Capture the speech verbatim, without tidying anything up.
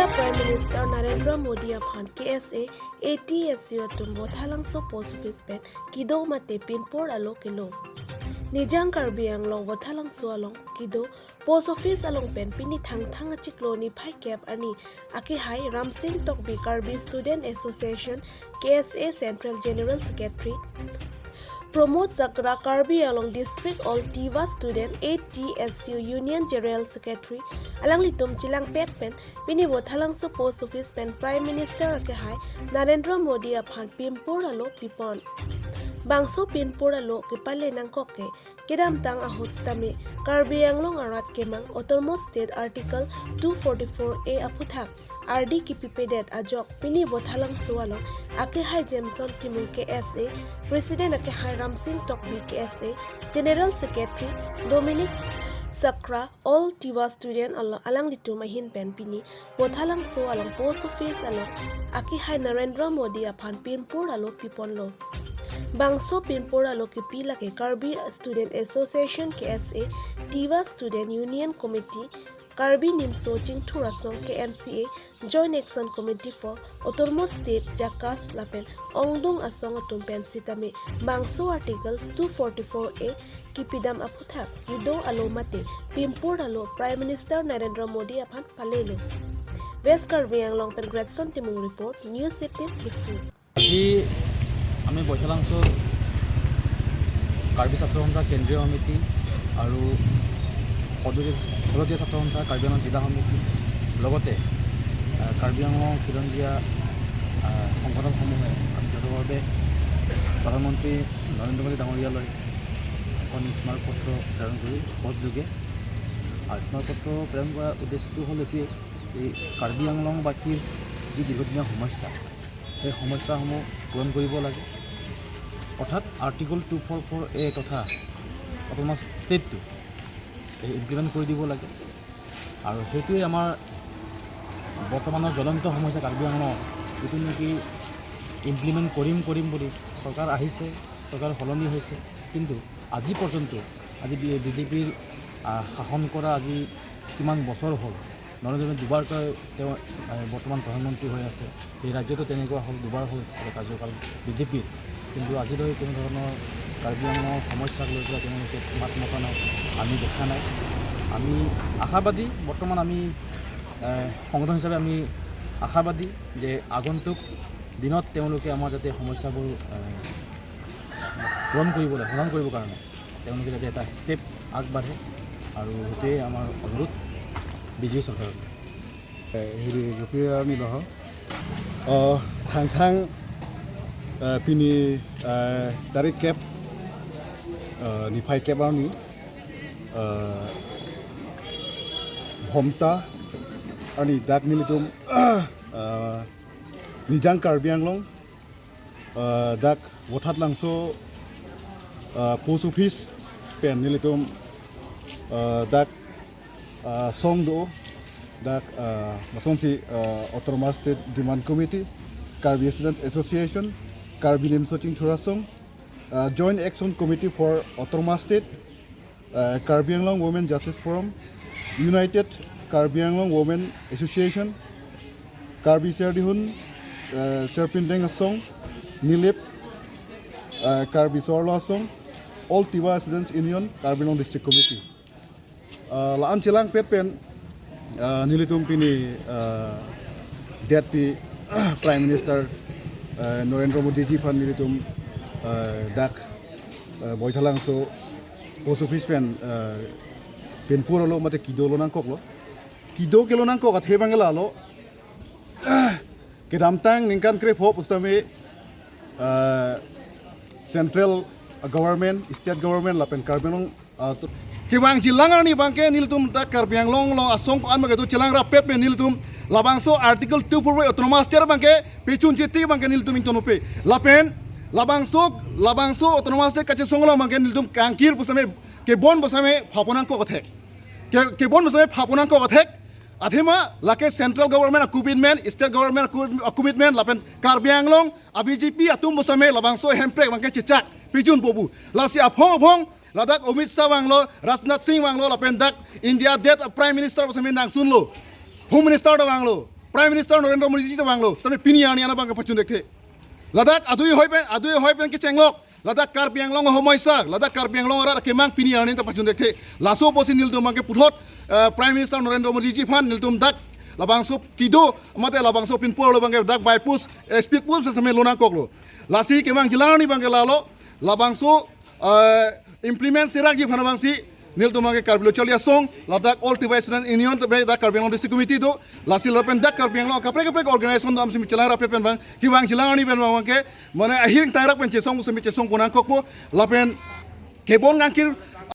Prime Minister Narendra Modi aphan K S A, A T S U atum Bothalangso Post Office pen kedo mate pinpur alo kelo. Nijang Karbi Anglong Bothalangso along kedo Post Office along pen pini Thangthang achiklo niphai kep arni akehai Ramsing Tokbi Karbi Student Association, K S A Central General Secretary, Pramod Chakra Karbi Anglong District All Tiwa Student, A T S U Union General Secretary, alanglitum chelangpet pen pini Bothalangso Post Office pen Prime Minister akehai Narendra Modi aphan pinpur alo pipon. Bangso pinpur alo kepale nangkok ke kedamtang ahut sitame Karbi Anglong arat kemang Autonomous State Article two forty-four A aphuthak ardi kipipedet ajok pini Bothalangso along akehai Jameson Timung K S A, President akehai Ramsing Tokbi K S A, General Secretary Dominic Chakra, All Tiwa Student alo alanglitum ahin pen pini Bothalangso along Post Office along akehai Narendra Modi aphan pinpur alo piponlo. Bangso pinpur alo kepi lake Karbi Student Association K S A, Tiwa Student Union Committee, Karbi Nimso Chingthur Asong K N C A, Joint Action Committee for Autonomous State JACAS lapen ongdung asong atum pen sitame bangso Article two forty-four A kipidam aphuthak kedo alo mate pinpur alo Prime Minister Narendra Modi aphan palelo. West Karbi Anglong pen Gretson Timung report, News eighteen Diphu. আজি আমি বৈঠালাংচৰ কাৰ্বি ছাত্ৰ সন্থা কেন্দ্ৰীয় সমিতি আৰু সদৌ-, সদৌদিয়া ছাত্ৰ সন্থা কাৰ্বি আংলং জিলা সমিতি লগতে, আহ, কাৰ্বি আংলং খিলঞ্জীয়া, আহ, সংগঠনসমূহে আমি যৌথভাৱে প্ৰধানমন্ত্ৰী নৰেন্দ্ৰ মোদী ডাঙৰীয়ালৈ এখন স্মাৰক পত্ৰ প্ৰেৰণ কৰি পোষ্ট যোগে। আৰু স্মাৰক পত্ৰ প্ৰেৰণ কৰাৰ উদ্দেশ্যটো হ'ল এইটোৱেই, এই কাৰ্বি আংলংবাসীৰ যি দীৰ্ঘদিনীয়া সমস্যা, সেই সমস্যাসমূহ পূৰণ কৰিব লাগে। অৰ্থাৎ আৰ্টিকল টু ফ'ৰ ফ'ৰ এ তথা অট'নমাছ ষ্টেটটো এই ইমপ্লিমেণ্ট কৰি দিব লাগে। আৰু সেইটোৱেই আমাৰ বৰ্তমানৰ জ্বলন্ত সমস্যা কাৰ্বি আংলঙৰ, যিটো নেকি ইমপ্লিমেণ্ট কৰিম কৰিম বুলি চৰকাৰ আহিছে, চৰকাৰ সলনি হৈছে, কিন্তু আজি পৰ্যন্ত, আজি বি-, বিজেপিৰ, আহ, শাসন কৰা আজি কিমান বছৰ হ'ল, নৰেন্দ্ৰ মোদী দুবাৰকৈ তেওঁ, আহ, বৰ্তমান প্ৰধানমন্ত্ৰী হৈ আছে। এই ৰাজ্যতো তেনেকুৱা হ'ল, দুবাৰ হ'ল কাৰ্যকাল বিজেপিৰ, কিন্তু আজিলৈ কোনো ধৰণৰ কাৰ্বি আংলঙৰ সমস্যাক লৈ পেলাই তেওঁলোকে মাত মতা নাই, আমি দেখা নাই। আমি আশাবাদী, বৰ্তমান আমি, আহ, সংগঠন হিচাপে আমি আশাবাদী যে আগন্তুক দিনত তেওঁলোকে আমাৰ যাতে সমস্যাবোৰ, আহ, পূৰণ কৰিবলৈ, সমাধান কৰিবৰ কাৰণে তেওঁলোকে যাতে এটা ষ্টেপ আগবাঢ়ে, আৰু সেইটোৱেই আমাৰ অনুৰোধ বিজেপি চৰকাৰলৈ। Eh, hiri rupi arni loho. Oh, Thangthang, eh, pini, eh, tarik kep, eh, niphai kep arni, eh, Bhomta arni dak nelitum, eh, Nijang Karbi Anglong, eh, dak Bothatlangso, eh, post office pen nelitum, eh, dak, eh, song do, dak, eh, masonsi, eh, Autonomous State Demand Committee, Karbi Students Association, Karbi Nimso Chingthur Asong, eh, Joint Action Committee for Autonomous State, eh, Karbi Anglong Women Justice Forum, United Karbi Anglong Women Association, Karbi Serdihun, eh, Serpindeng Asong, Nilip, eh, Karbi Sorlo Asong, All Tiwa Students Union, Karbi Anglong District Committee. Eh, la-an chelangpet pen, eh, nelitum pini, eh, det pi Prime Minister, eh, Narendra Modi ji aphan nelitum, eh, dak, eh, Bothalangso post office pen, eh, pinpur alo mate kedo lo nangkoklo. Kedo kelo nangkok athe abang lalo. Kedamtang ningkan krepho pusitame, eh, central government, state government lapen Karbi Anglong, eh, to-, kevangjilang arni abangke nelitum ta Karbi Anglong along asong ko-an abangke do chelang rapet pen nelitum labangso Article two four four Autonomous State abangke pechun chiti abangke nelitum ingtonpe. Lapen labangso, labangso Autonomous State kachesong along abangke nelitum kangkir pusitame, kebon pusitame phapo nangkok athek. Ke, kebon pusitame phapo nangkok athek. Athema lake central government a-commitment, state government a-co-, a-commitment lapen Karbi Anglong a-B J P atum pusitame labangso hemprek abangke chechak pejun bobu. Lasi aphong aphong ladak Amit Shah vanglo, Rajnath Singh vanglo, lapen dak India det a-Prime Minister pusitame nangsunlo, Home Minister ta vanglo. Prime Minister Narendra Modi ji ta vanglo, tame pini arni an abang ke pachun thekthe. Ladak adui hoi pen, adui hoi pen kechenglok, ladak Karbi Anglong ahomoisa, ladak Karbi Anglong arat akemang pini arni ta pachun thekthe. Laso apotsi nelitum abang ke puthot, eh, Prime Minister Narendra Modi ji aphan nelitum dak labangso kedo, mate labangso pinpur lo abang ke dak by post, eh, speed post same lonangkoklo. Lasi kemang jilang arni abang ke lalo, labangso, eh, implement serak ji aphan abangsi nelitum abang ke Karbi Lo Charli Asong, ladak All Tibetan Students Union, tame dak Karbi Anglong District Committee do, lasi lapen dak Karbi Anglong kaprek kaprek organization do, amsi mi chelang rap pen abang, kevang jilang arni pen abang ke, mane ahiring tangrak pen chesong, semi chesong ponangkokpo, lapen kebon kangkir,